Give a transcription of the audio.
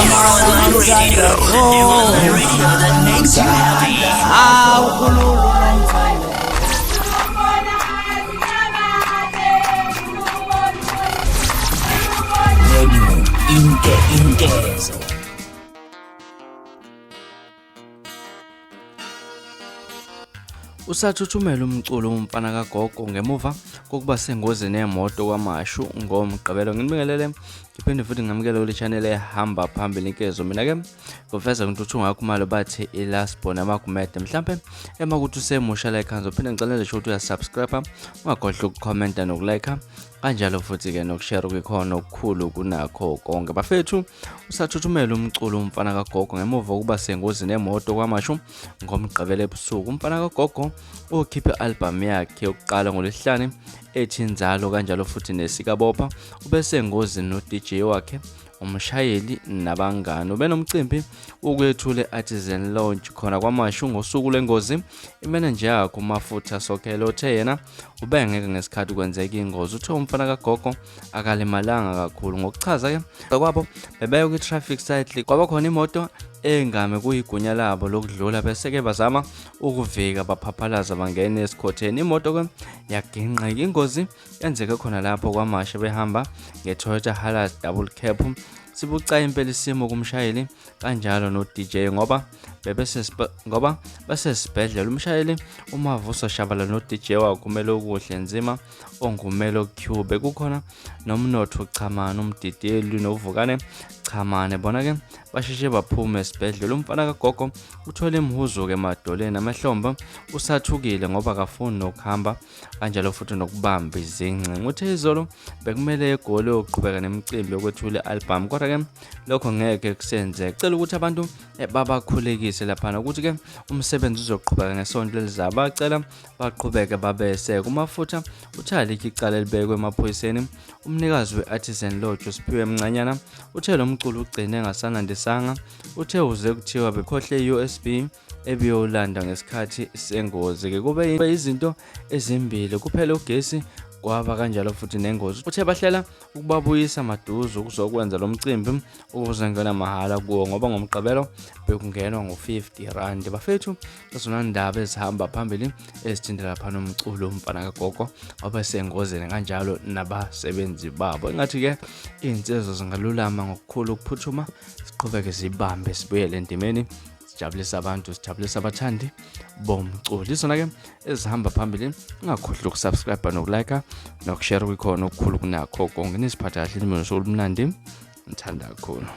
Online radio, the new online radio that makes you happy. Hawu khululu nomthandazo. Radio Inke Inkezo. Usathuthumela umculo umfana kagogo ngemuva kokuba sengozini yemoto kwaMashu ngoMgqibelo. Nginibingelele ngiphinde futhi ngamukele kule channel ehamba phambili inkezo. Mina-ke kuveza ngintuthu ngakhumalo bathi ilasbon amagumede mhlampe emakuthi usemusha la ekhaya ngizophinde ngicela nje ukuthi uyasubscribe ungakhohlwa ukukhomenta nokulike kanjalo futhi-ke nokushare kwikhona okukhulu kunakho konke bafethu usathuthumela umculo umfana kagogo ngemuva kokuba sengozini yemoto kwamashu ngomgqibelo ebusuku umfana kagogo ukhiphe i-albhamu yakhe yokuqala ngolwesihlanu ethi inzalo kanjalo futhi nesikabopha ubesengozini no-dj wakhe umshayeli nabangani ubenomcimbi wokwethula i-artisan lounge khona kwamashu ngosuku lwengozi imenenja yakhe umafutha sokhele othe yena ubengeke ngesikhathi kwenzeka ingozi uthe umfana kagogo akalimalanga kakhulu ngokuchaza-ke kwabo bebeya kwi-traffic site kwaba khona imoto engame kuyigunya labo lokudlula bese-ke bazama ukuvika baphaphalaza bangena esikhotheni imoto-ke yaginqika ingozi yenzeke khona lapho kwamasha behamba nge-Toyota Hilux double cab sibucayi impela isimo kumshayeli kanjalo no-DJ ngoba ngoba basesibhedlela umshayeli uMavuso Shabalala no-DJ wakumele okuhle nzima ongumelo Q bekukhona nomnotho Chamane umdideli novukane Chamane bona-ke basheshe baphume esibhedlela umfana kagogo uthole imhuzuko emadoleni amahlombe usathukile ngoba akafuni nokuhamba kanjalo futhi nokubamba izingcingo uthe izolo bekumele egoli yokuqhubeka nemicimbi yokwethula i-albhamu kodwa-ke lokho ngeke kusenzeke cela ukuthi abantu babakhulekise laphana ukuthi-ke umsebenzi uzoqhubeka ngesonto elizayo bacela baqhubeke babese kumafutha uthe alikho icala elibekwe emaphoyiseni umnikazi we-artisan lodge usiphiwe mncanyana uthe lo mculo ugcine engasanandisanga uthe uze kuthiwa bekhohle i-usb ebiyolanda ngesikhathi sengozi-ke kube izinto ezimbili kuphela ugesi kwaba kanjalo futhi nengozi uthe bahlela ukubabuyisa maduze ukuzokwenza lo mcimbi ukuzongena mahhala kuwo ngoba ngomgqibelo bekungenwa ngo-50 rand bafethu ezona ndaba ezihamba phambili ezithinta lapha nomculo umfana kagogo wabasengozini kanjalo nabasebenzi babo engathi-ke iy'nsizwa zingalulama ngokukhulu ukuphuthuma siqhubeke zibambe sibuyele endimeni sijabulisa abantu sijabulisa abathandi bomculo izona-ke ezihamba phambili ungakhohlwa ukusubscribe nokulike nokushare kwikhona okukhulu kunakho konke niziphathe kahle nimbe nosuku olumnandi ngithanda kakhulu.